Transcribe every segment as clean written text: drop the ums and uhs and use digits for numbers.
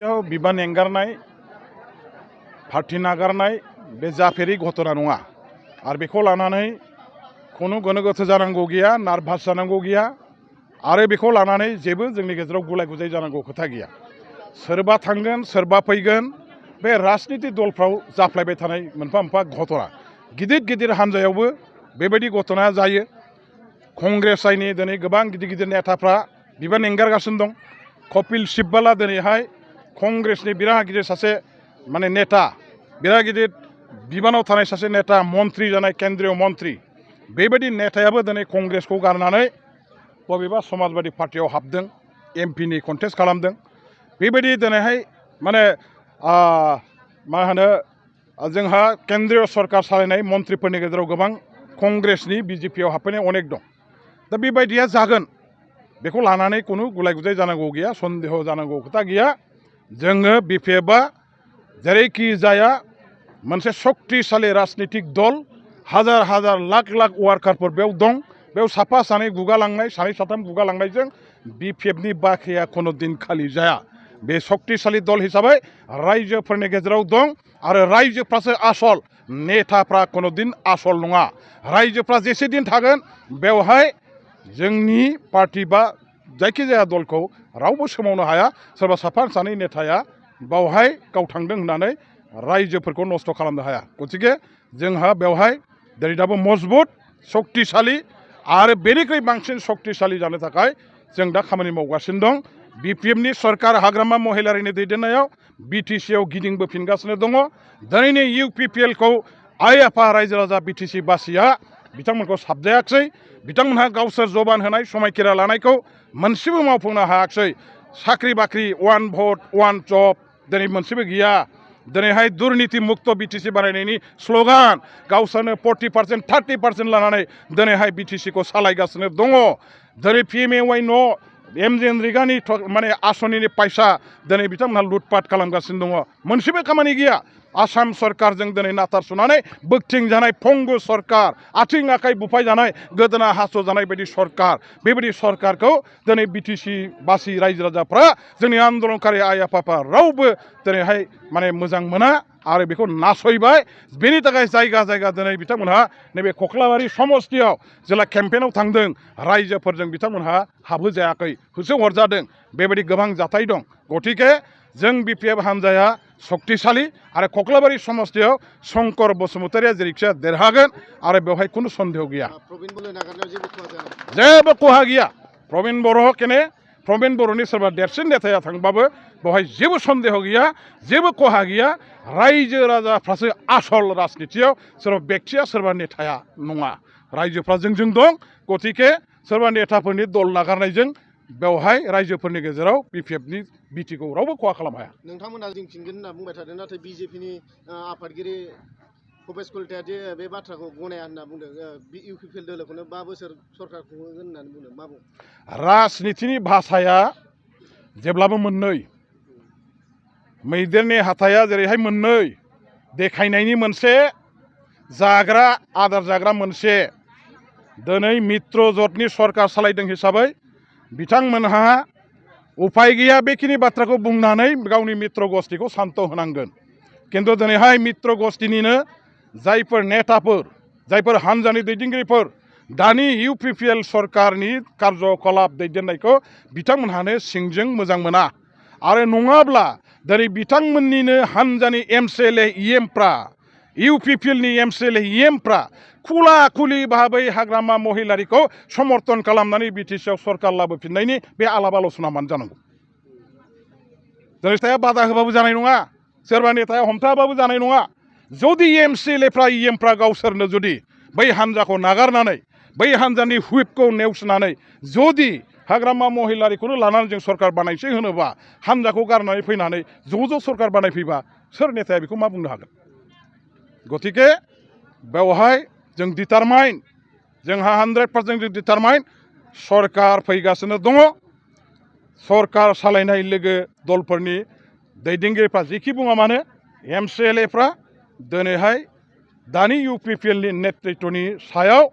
बिबान एंगारनाय पार्टी नागारनाय बे जाफेरि घटना नङा आरो बेखौ लानानै खुनु गोनो गोथो जानांगौ गैया नार्भास जानांगौ गैया आरो बेखौ लानानै जेबो जोंनि गेजेराव गुलाय गुजाय जानांगौ खोथा गैया। सोरबा थांगोन सोरबा फैगोन बे राजनीति दलफ्राव जाफ्लायबाय थानाय मोनफा मोनफा घटना गिदिर गिदिर हान्जायावबो बेबायदि घटना जायो। कंग्रेसनि दिनै गोबां गिदिर गिदिर नेताफ्रा बिबान एंगारगासिनो दं। कपिल सिब्बला दिनैहाय कंग्रेसनि बिराद गिदिर सासे माने नेता बिराद गिदिर बिबानाव थानाय सासे नेता मन्त्रि जानाय केन्द्रीय मन्त्रि बेबायदि नेतायाबो दिनै कंग्रेसखौ गारनानै बबेबा समाजवादी पार्टियाव हाबदों एमपिनि कन्टेस्ट खालामदों। बेबायदि दिनैहाय माने मा होनो जोंहा केन्द्रीय सरकार सालायनाय मन्त्रिफोरनि गेजेराव गोबां कंग्रेसनि बिजेपियाव हाबफैनाय अनेक दं। दा बेबायदिया जागोन बेखौ लानानै खुनु गुलाय गुजाय जानांगौ गैया सन्देह जानांगौ खोथा गैया। जोङो बिपिएफआ जेरैखि जाया मोनसे शक्तिशाली राजनीतिक दल हाजार हाजार लाख लाख वार्कारफोर बेयाव दं। बेयाव साफा सानै गुगालांनाय सानै साथाम गुगालांनायजों बिपिएफनि बाख्रिया खुनु दिन खालि जाया। बे शक्तिशाली दल हिसाबै रायजोफोरनि गेजेराव दं आरो रायजोफ्रासो आसल नेताफ्रा खुनु दिन आसल नङा। रायजोफ्रा जेसे दिन थागोन बेवहाय जोंनि पार्टी बा जायखिजाया दलखौ रावबो सोमावनो हाया। सोरबा साफा सानै नेताया बावहाय गाव थांदों होननानै रायजोफोरखौ नस्थ' खालामनो हाया। गतिके जोंहा बेवहाय दिनै दाबो मजबुत शक्तिशाली आरो बेनिख्रुइ बांसिन शक्तिशाली जानो थाखाय जों दा खामानि मावगासिनो दं। बिपिएफनि सरकार हाग्रामा महिलारिनि दैदेननायाव बिटिसिआव गिदिंबोफिनगासिनो दङ। दिनैनि इउपिपिएलखौ आइ आफा रायजो राजा बिटिसि बासिया बिथांमोनखौ साबजायाखिसै। बिथांमोनहा गावसोर जबान होनाय समायखिरा लानायखौ मोनसेबो मावफुंनो हायाखिसै। साख्रि बाख्रि वान भट वान जब दिनै मोनसेबो गैया। दिनैहाय दुर्नीति मुक्त बिटिसि बानायनायनि स्ल'गान गावसोरनो 40% 30% लानानै दिनैहाय बिटिसिखौ सालायगासिनो दङ। दिनै पिएमएवाइ न' एमजेनरेगानि माने आसनिनि फैसा दिनै बिथांमोनहा लुटपाट खालामगासिनो दङ। मोनसेबो खामानि गैया। आसाम सरकारजों दिनै नाथार सुनानै बोगथिं जानाय पंगु सरकार आथिं आखाइ बुफाय जानाय गोदोना हास' जानाय बायदि सरकार बेबायदि सरकारखौ दिनै बिटिसि बासि रायजो राजाफ्रा जोंनि आन्दोलनकारि आइ आफाफ्रा रावबो दिनैहाय माने मोजां मोना आरो बेखौ नासयबाय। बेनि थाखाय जायगा जायगा दिनै बिथांमोनहा नैबे कख्लाबारि समस्तियाव जेला केम्पेइनाव थांदों रायजोफोरजों बिथांमोनहा हाबहोजायाखै होसोहरजादों। बेबायदि गोबां जाथाय दं। गतिके जों बिपिएफ हान्जाया शक्तिशाली आरो कख्लाबारि समस्तियाव शंकर बसुमतारिया जेरैखिजाया देरहागोन आरो बेवहाय खुनु सन्देह गैया। जेबो खहा गैया। प्रबिन बर' केने प्रबिन बर'नि सोरबा देरसिन नेताया थांबाबो बेवहाय जेबो सन्देह गैया जेबो खहा गैया। रायजो राजाफ्रासो आसल राजनितियाव सोरबा बेक्तिया सोरबा नेताया नङा। रायजोफ्रा जोंजों दं। गतिके सोरबा नेताफोरनि दल नागारनायजों बेवहाय रायजोफोरनि गेजेराव बिपिएफनि बिटिखौ रावबो खहा खालामनो हाया। नोंथांमोना जिंथिंगोन होनना बुंबाय थादों नाथाय बिजेपिनि आफादगिरि भुपेश कलिताया दि बे बाथ्राखौ गनाया होनना बुंदों। इउपिपिएल दोलोखौनो 5 बोसोर सरकार खुंहोगोन होननानै बुंदों। मा बुङो? राजनितिनि भाषाया जेब्लाबो मोननै। मैदेरनि हाथाया जेरैहाय मोननै देखायनायनि मोनसे जाग्रा आदार जाग्रा मोनसे। दिनै मित्र जथनि सरकार सालायदों हिसाबै बिथांमोनहा उपाय गैया बेखिनि बाथ्राखौ बुंनानै गावनि मित्र गस्तिखौ शान्त होनांगोन। किन्तु दिनैहाय मित्र गस्तिनिनो जायफोर नेताफोर जायफोर हान्जानि दैदेनगिरिफोर दानि इउपिपिएल सरकारनि कार्यकलाप दैदेननायखौ बिथांमोनहानो सिंजों मोजां मोना। आरो नङाब्ला दिनै बिथांमोननिनो हान्जानि एमसिएलए इएमफ्रा इउपिपिएलनि एमसिएलए इएमफ्रा खुला खुलि भाबै हाग्रामा महिलारिखौ समर्थन खालामनानै बिटिसिआव सरकार लाबोफिननायनि बे आलाप आल'सना मानो जानांगौ? दिनै नेताया बादा होबाबो जानाय नङा। सोरबा नेताया हमथाबाबो जानाय नङा। जुदि एमसिएलएफ्रा इएमफ्रा गावसोरनो जुदि बै हान्जाखौ नागारनानै बै हान्जानि हुइपखौ नेवसिनानै जुदि हाग्रामा महिलारिखौनो लानानै जों सरकार बानायसै होनोबा हान्जाखौ गारनानै फैनानै ज' सरकार बानायफैबा सोर नेताया बेखौ मा बुंनो हागोन? गतिके बेवहाय जों डिटारमाइन जोंहा 100% जों डिटारमाइन सरकार फैगासिनो दङ। सरकार सालायनाय लोगो दलफोरनि दैदेनगिरिफ्रा जेखि बुङा मानो एमसिएलएफ्रा दिनैहाय दानि इउपिपिएलनि नेतृत्वनि सायाव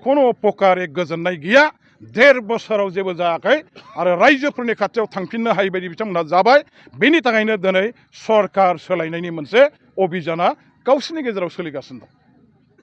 खुनु प्रकारे गोजोननाय गैया। 1.5 बोसोराव जेबो जायाखै आरो रायजोफोरनि खाथियाव थांफिननो हायै बायदि बिथांमोनहा जाबाय। बेनि थाखायनो दिनै सरकार सोलायनायनि मोनसे अभियाना गावसोरनि गेजेराव सोलिगासिनो दं।